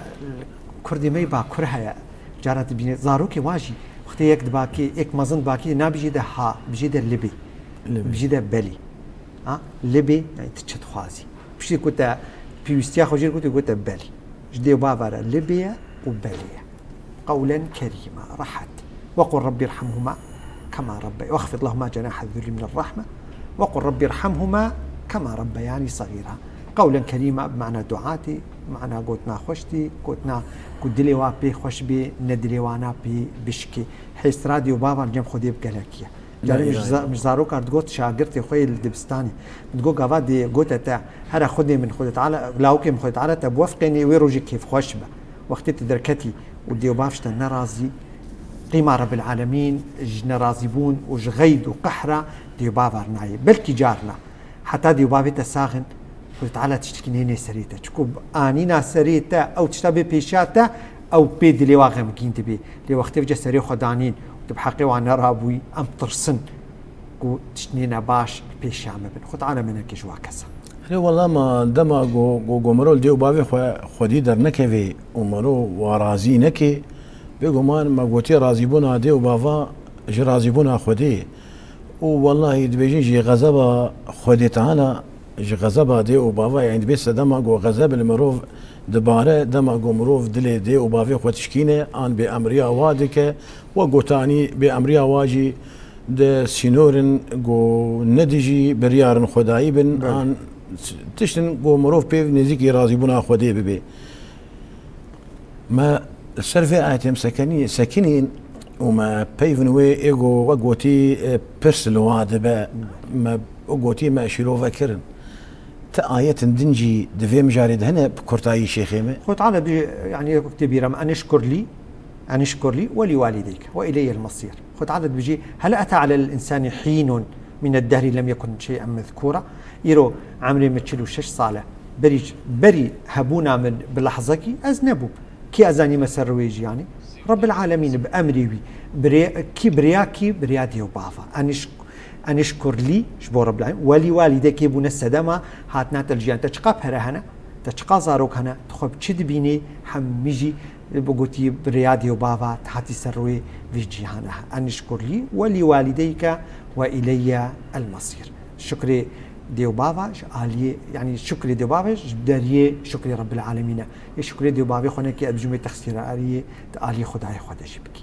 kurdê me yê bakur heye. Cara dibîne zarokê wa jî wextê yek dibakê, yek mezin dibakê nabijê de ha, bijê de libê. Libê. Bijê de belê. Ha? Libê, yani tu çi dixwazî? Piştî ku te pêwîstiya xwe jê re gotî, gote belê. Ji dê û bava re libê ye û belê ye. Qewlen kerîma, rehet. وقل رب ارحمهما كما ربي، واخفض لهما جناح الذل من الرحمة، وقل رب ارحمهما كما ربياني صغيرا. قولا كريما بمعنى دعاتي، معنى گوتنا خوشتی، گوتنا کو dilê wa pê xweş bê, ne dilê wana pê bişkê. Hêstra dê û bavan cem Xwedê bi gelekî ye. Carê min ji za-, min ji zarokar digot, şagirtê xwe yê li dibistanê. Min digot, gava dê gote te, here Xwedê min, Xwedê Teala, lawikê min, Xwedê Teala te biwefqênê, wê rojê kêfxweş be. Wextê tu derketî û dê û bav ji te nerazî, qîma Rebbil Alemîn ji nerazîbûn û ji xeyd û qehra dê û bava re nayê. Belkî carna, heta dê û bavê te sax in, Xwedê Teala tiştekî nênê serê te. Çiku anîna serê te, ew tişta bê pêşiya te, ew pê dilê wa xemgîn dibê. Lê wextê vêca serê xwe danîn û tu bi heqê wan nerabûyî, em tirsin ku tişt nêne baş pêşiya me bin. Xwedê Teala me neke ji wa kesa. Lê wela ma dema go, go, go miro li dê û bavê xwe xwedî dernekevê û miro wa razî neke, bêguman me gotiye razîbûna dê û bava ji razîbûna Xwedê ye. Û wellahî dibêjin jî xezeba Xwedê Teala ji xezeba dê û bava, yanî dibê sedema ku xezeb li mirov dibare, dema ku mirov dilê dê û bavê xwe tişkîne, an bêemriya wa dike, we gotanî bêemriya wa jî di sînorin ku ne dijî biryarin xwedayî bin, Belê. an tiştin ku mirov pê nêzîkî razîbûna Xwedê bibe. Me li ser vê ayetê em sekenî-, sekinîn û me peyvin wê ê go-, we gotî, e, pirs li wa dibe. Me o gotî me şîrove kirin. Ti ayetin din jî di vê mijarê de hene bi kurtayî şêxê me? Xwe Teala bi, yani, wek tê bîra me, "Enişkur lî, enişkur lî ve lî walîdeyke ve ileyel mesîr." Xwe Teala dibêjî, "Hel ete alel însani hînun mined dehri lem yekun şey'en mezkûra." Îro emrê min çil û şeş sal e. Berî, berî hebûna min bi lehzekî ez nebûm. Kî ez anîme ser rûyê jiyanê? Rebbil Alemîn bi emrê wî. Birê-, kî biriya kî? Biriya dê û bava. Eniş, enişkur lî ji bo Rebbil Alemîn. Welî walîdekê bûne sedema hatina te li jiyan. Te çiqa pere hene? Te çiqa zarok hene? Tu xwe bi çi dibînî? Hemî jî bigotî biriya dê û bava te hatî ser rûyê vî cîhana. Enişkur lî welî walîdeyke ve ileyye el mesîr. Şukrê dê û bava ji aliyê, yanî şukrê dê û bava ji deriyê şukrê Rebbil Alemîn e. Yê şukrê dê û bavê xwe nekî, ez dibêjim wê texsîrariyê di aliyê Xwedayê xwe de jî bikî.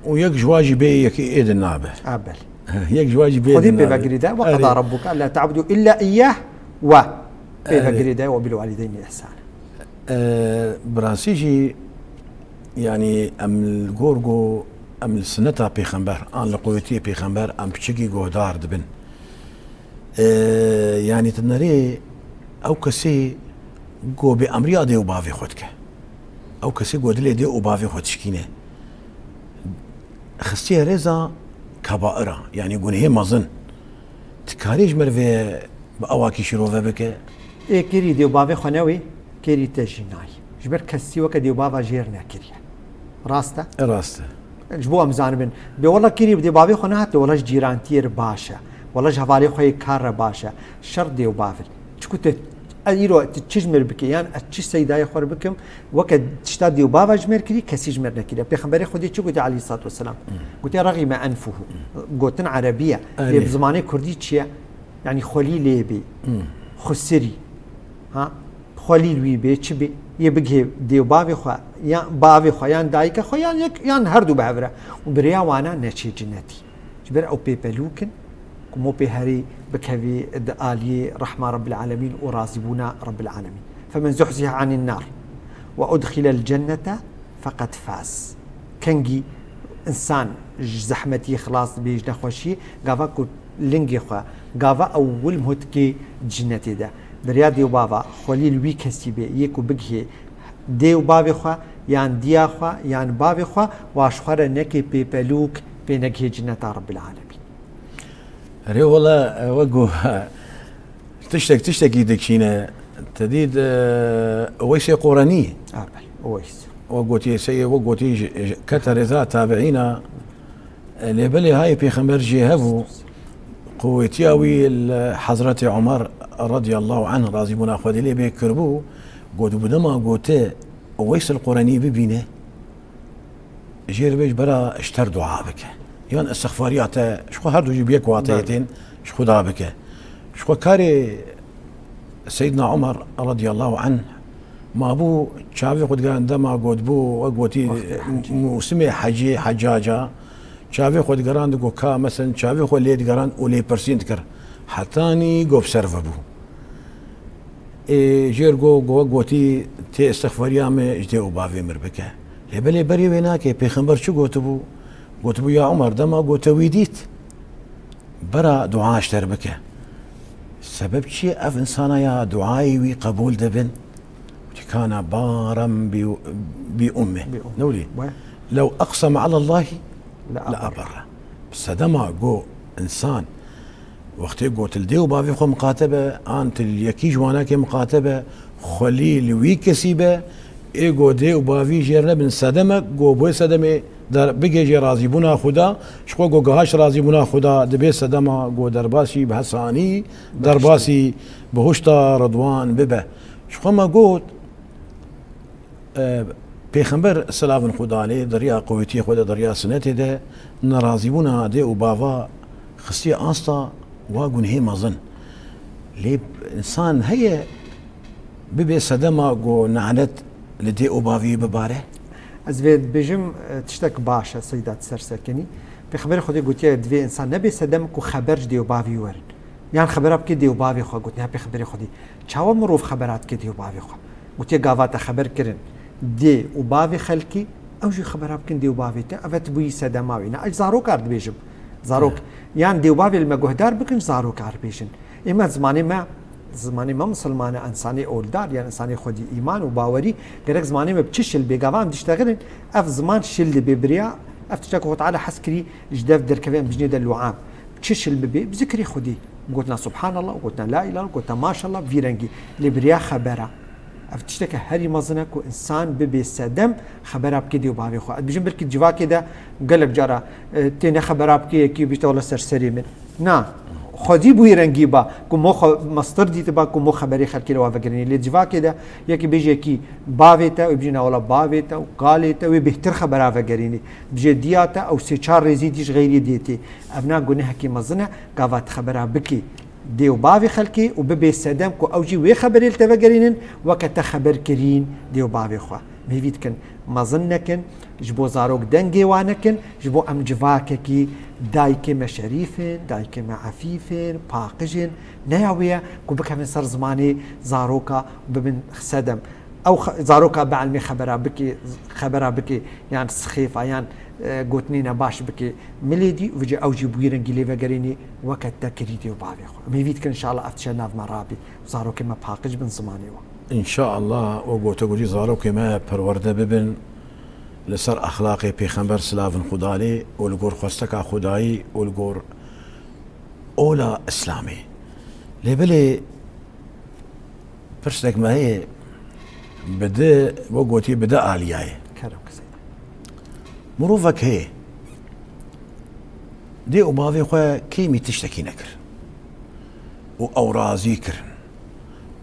Û yek ji wa jî bê yekî ê din nabe. A, belê. Yek ji wa jî bê Xwedî din nabe. Pêvegirî de, "Ve Erê. qeda rabbuke ella ta'budu illa iyyah ve." Erê. Pêvegirî de, "Ve bil walideyni ihsana." E, bi rastî jî, yanî em li gor ku em li sineta pêxember, an li quwetiyê pêxember, em piçekî guhdar dibin. E, yanî tu nerê ew kesê ku bêemriya dê û bavê xwe dike. Ew kesê ku dilê dê û bavê xwe dişkîne. Xistiye rêza kebaira, yanî gunehê mezin. Tu karî ji merivê bi awakî şîrove bike? Ê kêrî dê û bavê xwe newê, kêrî te jî nayê. Ji ber kesî weke dê û bava jêr nekiriye. Rast e? E, rast e. Ji bo em zanibin. Bê wela kêrî bi dê bavê xwe nehatiye, wela ji cîrantiyê re baş e. Wela ji hevalê xwe yê kar re baş e. Şer dê û bav in. Çiku te, e, îro tu çi ji mir bike, yan ez çi seydayê xwe re bikim, weke tişta dê û bava ji mir kirî, kesî ji mir nekiriye. Pêxemberê Xwedê çi gotiye aleyhissalatu vesselam? Hmm. Gotiye, "Rexîme enfuhu." Hmm. Gotin erebî ye. Erê. Lê bi zimanê kurdî çi ye? Yanî xwelî lê bê. Hmm. Xusirî. Ha? Xwelî li wî bê, çi bê? Yê bigihê dê û bavê xwe, yan bavê xwe, yan dayika xwe, yan yek, yan her du bi hev re. Û bi rêya wana neçê cinetî. Ji ber ew pêpelûk in, ku mopê herî bikevî di aliyê rehma Rebbil Alemîn û razîbûna Rebbil Alemîn. "Femen zuhzihe anin nar ve udxilel cennete feqed faz." Kengî însan ji zehmetî xilas dibê, ji nexweşiyê, gava ku lingê xwe, gava ew wil muhtikê cinetê de. Biriya dê û bava, xwelî li wî kesî bê, yê ku bigihê dê û bavê xwe, yan diya xwe, yan bavê xwe, wa ji xwe re nekê pêpelûk, pê negihê cineta Rebbil Alemîn. Erê wela, ew e ku tiştek tiştekî dikişîne. Te dît, e, Uweysê Qorenî. A, belê, Uweys. We gotî, seyê we gotî, ji, ji, kete rêza tabiîna. E, lê belê hayê pêxember jê hebû, quwetiya wî li Hezretê Omer radiyallahu anh, razîbûna Xwedê lê bê, kiribû, got, bi dema gote Uweys el Qorenî bibîne, jê re bê ji bera ji te re dua bike. Yan istixfariya te, ji xwe her du jî bi yek wateyê Belê. tên, ji Xuda bike. Ji xwe karê Seyyidina Omer radiyallahu anh Mabû çavê xwe digerand dema gotbû, wek gotî, Wextê hecê. Mûsimê hecê, hecaca, çavê xwe digerand, got ka, mesen çavê xwe lê digerand û lêpirsîn dikir. Hetanî got bi ser ve bû. Ê jêr got, got, wek gotî, tê istixfariya me ji dê û bavê mir bike. Lê belê berê wê nake, pêxember çi gotibû? Gotibû, ya Umer, dema got te wî dît, bera dua ji te re bike. Sebeb çi ye? Ev insana ya duayê wî qebûl dibin. Kana baran bi, bi umme. Bi umme. Ne wî? We. Lew eqseme alallahi Le le abarra. Abarra. Sedema go insan wextê go til dê û bavê xwe miqate be, an til yekî ji wanakê miqate be, xwelî li wî kesî be, ê go dê û bavî jêr nebin sedemek, go bo sedemê der-, bigêjê razîbûna Xuda, ji xwe go gihaş razîbûna Xuda, dibê sedema go derbasî bi hesanî, derbasî bihuşta Ridwan bibe. Ji xwe me got, e, Pêxember selavin Xuda lê di riya qewetiyê xwe de, di riya sinetê de, nerazîbûna dê û bava xistiye asta wa gunhê mezin. Lê insan heye bibe sedema ku nalet li dê û bavî bibare? Ez vê dibêjim, e, tiştek baş e, Seyda, tu ser sekinî. Pêxemberê Xwedê gotiye, divê insan nebe sedem ku xeber ji dê û bavî werin. Yan xebera bike dê û bavê xwe, gotiye Pêxemberê Xwedê. Çawa mirov xebera dike dê û bavê xwe? Gotiye gava te xeber kirin dê û bavê xelkê, ew jî xebera bikin dê û bavê te, ev et bûyî sedema wê. Ne, ez zaroka re dibêjim. Zarok. Yan dê û bavê li me guhdar bikin, zaroka re bêjin. Ême zimanê me, zimanê me misilman e, însanê oldar, yan însanê xwedî îman û bawerî, gerek zimanê me bi çi şil bê, gava em diştexilin, ev ziman şil dibe biriya, ev tiştek Xwe Teala hez kirî ji dev derkeve, em bijnê de luam. Çi şil bibe, bi zikrê Xwedî. Gotina Subhanallah, gotina La ilahe, gotina Maşallah, vî rengî. Lê biriya xebera. Ev tişteke herî mezin e ku însan bibe sedem xebera bike dê û bavê xwe. Ez dibêjim belkî civakê de gelek cara, e, têne xebera bike yekî bîte wele ser serê min. Na, xwedî bûyî rengî ba, ku mo xwe mestir dîtiba, ku mo xeberê xelkê li wa vegerînî. Lê civakê de yekî bêje yekî bavê te, wê bijî na wela bavê te û kalê te, wê bêhtir xebera vegerînî. Bijê diya te, ew sê çar rêzî dî ji xeyrî dê tê. Ev na gunehekî mezin e, gava tu xebera bikî dê û bavê xelkê û bibê sedem ku ew jî wê xeberê li te vegerînin, weke te xeber kirîn dê û bavê xwe. Mêvî dikin, mezin nekin, ji bo zarok dengê wa nekin, ji bo em civakekî dayikê me şerîf in, dayikê me efîf in, paqij in. Ne ya wê ye ku bikevin ser zimanê zaroka û bibin sedem. Ew xe-, zaroka bielmê xebera bike, xebera bike, yan sixêfa, yan, e, gotinê ne baş bike milê dî, vêca ew jî bûyî rengî lê vegerînî, weke te kirî dê û bavê xwe. Mêvî dikin, înşallah ev tişe nav me rabî. Zarokê me paqij bin zimanê we. Înşallah, wek gote gotî, zarokê me perwerde bibin li ser exlaqê Pêxember, silavin Xuda lê, û li gor xwesteka Xudayî û li gor ola Îslamê. Lê belê pirsek me heye, bi di, wek gotî, bi di aliyayê. Kerem kizeyda. Mirovek heye, dê û bavê xwe kêmî tiştekî nekir û ew razî kirin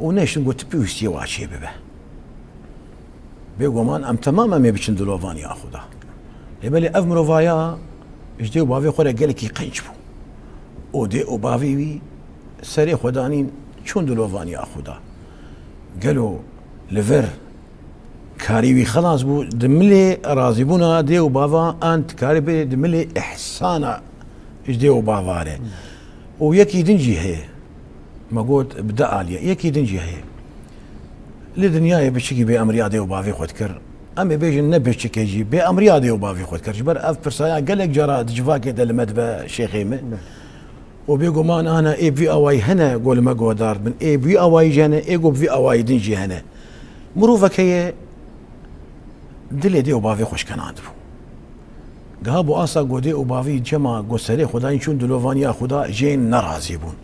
û neştin got, tu pêwîstî ye wa çê bibe. Bêguman em temam em ê biçin dilovaniya Xuda. Lê belê ev mirovaya ji dê û bavê xwe re gelekî qenc bû. Û dê û bavê wî serê xwe danîn çûn dilovaniya Xuda. Gelo li vir karî wî xelas bû, di milê razîbûna dê û bava an dikarî bê di milê îhsana ji dê û bava re. Û yekî din jî heye. Me got, bi di alî ye. Yekî din jî heye. Li dinyayê biçikî bêemriya dê û bavê xwe dikir. Em ê bêjin ne biçik e jî, bêemriya dê û bavê xwe dikir. Ji ber ev pirsaya gelek cara di civakê de li me dibe şêxê me. Be. Û bêguman ana ê bi vî awayî hene ku li me guhdar bin. Ê bi vî awayî jî hene, ê ku bi vî awayî din jî hene. Mirovek heye dilê dê û bavê xwe şkenandibû. Giha bû asta ku dê û bavî cema ku serê xwe dayîn çûn dilovaniya Xuda, jê nerazî bûn.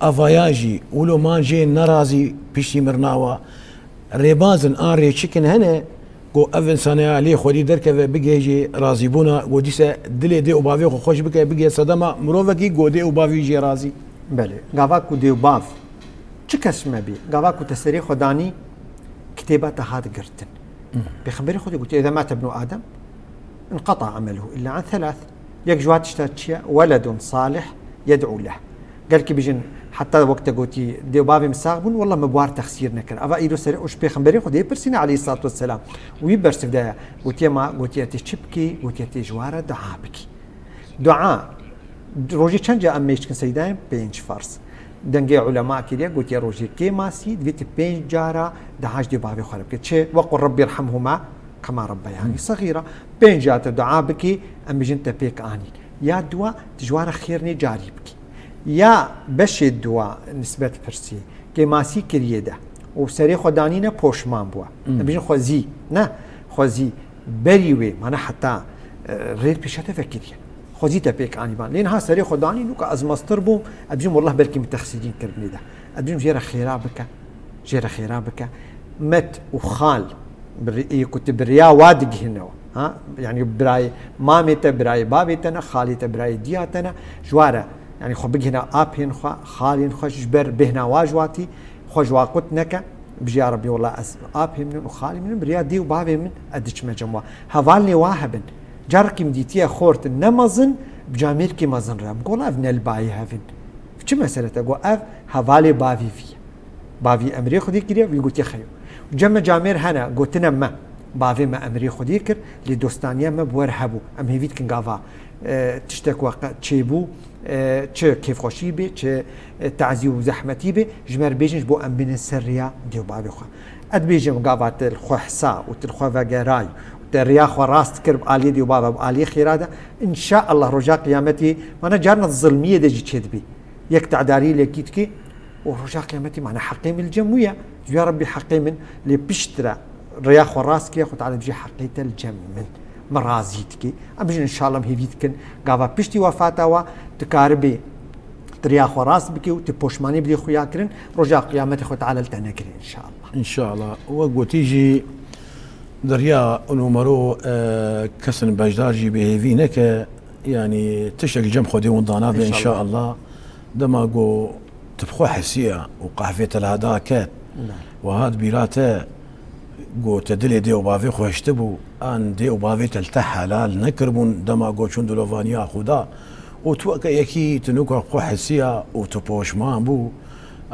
Avaya jî, wilo man jê nerazî piştî mirina wa, rêbazin an rêçikin hene ku ev însaneya lê xwedî derkeve, bigihêjê razîbûna, ku dîse dilê dê û bavê xwe xweş bike, bigihê sedema mirovekî ku dê û bavî jê razî. Belê, gava ku dê û bav çi kes me bî, gava ku te serê xwe danî, kitêba te hat girtin. Pêxemberê Xwedê gotiye, "Îza mate ibnu Adem, inqeta ameluhu illa an thelath." Yek ji wan tişta çi ye? Weledun salih yed'u leh. Gelkî bijin, Heta wek te gotî, dê û bavê min sax bûn, wela me bi wan texsîr nekir. Eva îro serê û ji Pêxemberê Xwedê pirsîne aleyhissalatu vesselam. Wî bersiv daye. Gotiye ma, gotiye tê çi bikî? Gotiye tê ji wan re dua bikî. Dua, rojê çend cara em mêj dikin seydayê? Pênc ferz. Dengê ulema kiriye, gotiye rojê kêmasî, divê tu pênc cara dua ji dê û bavê xwe re bike. Çi? Ve qul Rabbî irhamhuma kema rabbeyanî seğîra. Pênc cara tu dua bikî, em bêjin te pêk anî. Ya dua, tu ji wan re xêr nê carî bikî. Ya beşê dua nisbet pirsî, kêmasî kiriye de û serê xwe danîne poşman bûwe. Em bêjin xwezî, ne, xwezî berî wê, mana heta, e, rê pêşe te vekiriye. Xwezî te pêk anî van. Lê niha serê xwe danî, nûka ez mestir bûm, ez bêjim, wellah belkî min texsîrîn kirbinê de. Ez bêjim jê re xêra bike, jê re xêra bike. Met û xal, bi rê-, ê ku tu bi rêya wa digihînewe. Ha? Yanî birayê mamê te, birayê bavê te ne, xalê te, birayê diya te ne. Ji wa re, yanî xwe bigihîne apên xwe, xalên xwe ji ber bêhna wa ji watî, xwe ji wa qut neke. Bijî ya Rebî, wela ez apê min in û xalê min in, bi rêya dê û bavê min ez diçime cem wa. Hevalnê wa hebin. Carekî min dîtiye xort ne mezin, bi camêrkî mezin re. Min got, wela ev ne li bayê hev in. Çi mesele te? Got, ev hevalê bavî vî ye. Bavî emrê Xwedê kiriye, wî gotiye xeyo. Cem me camêr hene, gotine me. Bavê me emrê Xwedê kir, lê dostaniya me bi we re hebû. Em hêvî dikin gava, e, tiştek we qe-, çêbû, e, çi kêfxweşî bê, çi, e, tazî û zehmetî bê, ji me re bêjin ji bo em bînin ser rêya dê û bavê xwe. Ez dibêjim gava tu li xwe hisa û tu li xwe vegeray û te rêya xwe rast kir bi aliyê dê û bava, bi aliyê xêra de, înşaallah roja qiyametê, mana carna zilmiyê de jî çêdibî. Yek tedarî lekî dikî û roja qiyametê, mana heqê min li cem wî ye. Ji ya Rebbî heqê min lê piştre rêya xwe rast kiriye, Xwe Teala dibêje heqê te li cem min. Min razî dikî. Em bijin înşallah em hêvî dikin. Gava piştî wefata wa tu karibî tu rêya xwe rast bikî û tu poşmanî bidî xuya kirin. Roja qiyametê Xwe Teala li te nekirê înşallah. Înşallah. Wek gotî jî di riya numero, e, kesin beşdar jî bêhêvî neke. Yanî tiştek li cem Xwedê winda nabe înşallah. Dema ku tu bi xwe hesiya û qehvê te li heda ket, we hat bîra te ku te dilê dê û bavê xwe hiştibû, an dê û bavê te li te helal nekiribûn, dema ku çûn dilovaniya Xuda û tu weke yekî tu nûka xwe hesiya û tu poşman bû,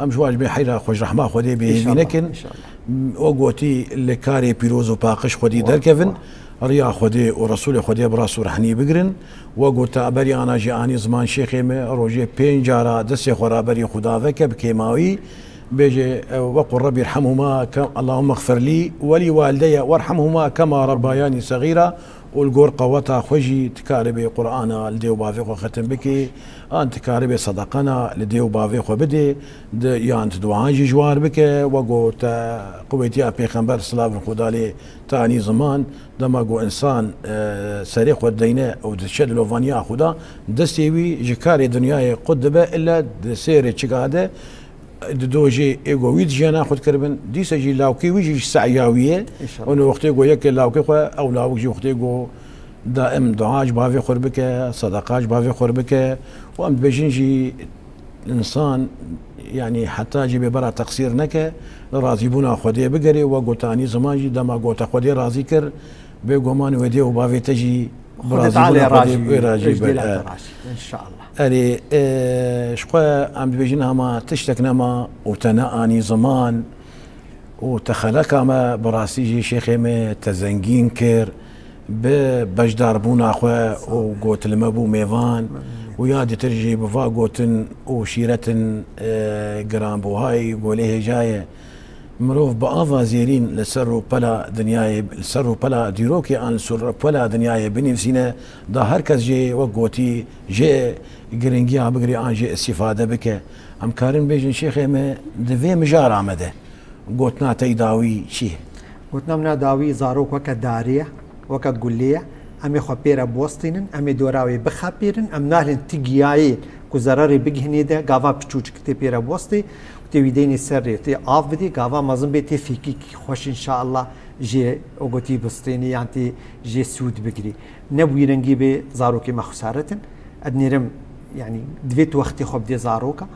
em ji wan ji bê heyra xwe ji rehma Xwedê bêhêvî nekin. Înşallah. O gotî li karê pîroz û paqij Xwedî derkevin, riya Xwedê û Resûlê Xwedê bi rast û rehnî bigirin. We got te berî ana jî anî ziman şêxê me, rojê pênc cara destê xwe raberî Xuda veke bi kêmawî, bêje, e, "Ve qul Rebbi irhamhuma ke-, Allahümme xfirlî ve lî walideyye verhamhuma kema rabbayani seğîra." Û li gor qeweta xwe jî tu karibê Qur'ana li dê û bavê xwe xetim bikî, an tu karibê sedeqana li dê û bavê xwe bidê, di, yan tu duan jî ji wan bike, wek ku te qewetiya Pêxember silavên Xuda lê te anî ziman, dema ku insan, e, serê xwe deyne û diçe dilovaniya Xuda, destê wî ji karê dinyayê qut dibe, illa di sêrê çika de, di dojê ê ku wî dijiyana xwe dikiribin, dîsa jî lawkê wî jî ji se'ya wî ye. Înşallah. Û wextê ku yekê lawkê xwe, ew lawik jî wextê ku daim dua ji bavê xwe bike, sedeqa ji bavê xwe bike. Û em dibêjin jî însan, yanî heta jî bê bera teqsîr neke, li razîbûna Xwedê bigere, we gotanî ziman jî dema gote Xwedê razî kir, bêguman wê dê û bavê te jî bi Xwedê razîbûna Teala Xwedê razî wê bê, razî ji be, dêla e. Te razî. Înşallah. Erê, e, ji xwe em dibêjin hema tiştek nema û te neanî ziman û te xeleka me bi rastî jî şêxê me te zengîn kir bi beşdarbûna xwe û got li me bû mêvan û ya dîtir jî bi va gotin û şîretin, e, giranbûhayî golê hêja ye. Mirov bi ava zêrîn li ser rûpela dinyayê, li ser rûpela dîrokê an li ser rûpela dinyayê binivîsîne, da her kes jê wek gotî jê giringiya bigire an jê îstîfade bike. Em karin bêjin şêxê me di vê mijara me de gotina te yî dawî çi ye? Gotina min a dawî zarok weke darê ye, weke gulê ye. Em ê xwe pê re biwestînin, em ê dora wê bixapêrin, em nahilin ti giyayê ku zererê bigihînê de, gava piçûçik tê pê re biwestê, tê wî deynê ser rê, tê av bidê, gava mezin bê tê fêkîkî xweş înşallah jê o gotî bistênî yan tê jê sûd bigirî. Ne bi wî rengî bê zarokê me xesaret in. Ez dinêrim, yanî divê tu wextê xwe bidê zaroka.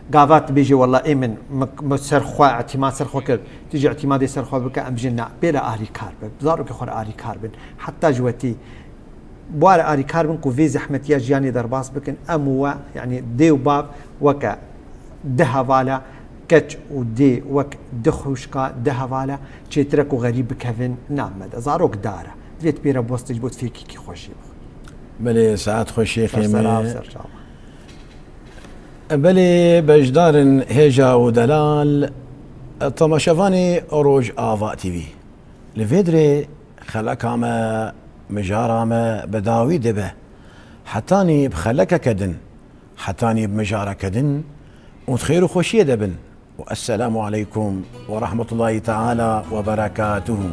Gava tu bêjê, "Wela ê min, min, min ser xwe, îtîmad ser xwe kir." Tu jî îtîmadê ser xwe bike, em bijin, "Na, pê re arîkar be, zarokê xwe re arîkar bin." Heta ji wetî, bi wa re arîkar bin ku vê zehmetiya jiyanê derbas bikin, em û we, yanî dê û bav weke Di hevala keç û dê wek di xwişka di hevala çêtir e ku xerîb bikevin nav me de. Zarok dar e. Divê tu pê re bostî ji bo tu fêkekî xweşî bixwe. Belê, saet xweş şêxê me. Ser çava. Belê, beşdarin hêja û delal, temaşevanê Rojava T V. Li vê dirê xeleka me, mijara me bi dawî dibe. Hetanî bi xelekeke din, hetanî bi mijareke din û di xêr û xweşiyê de bin. Û esselamu aleykum ve rahmetullahi teala ve berekatuhu.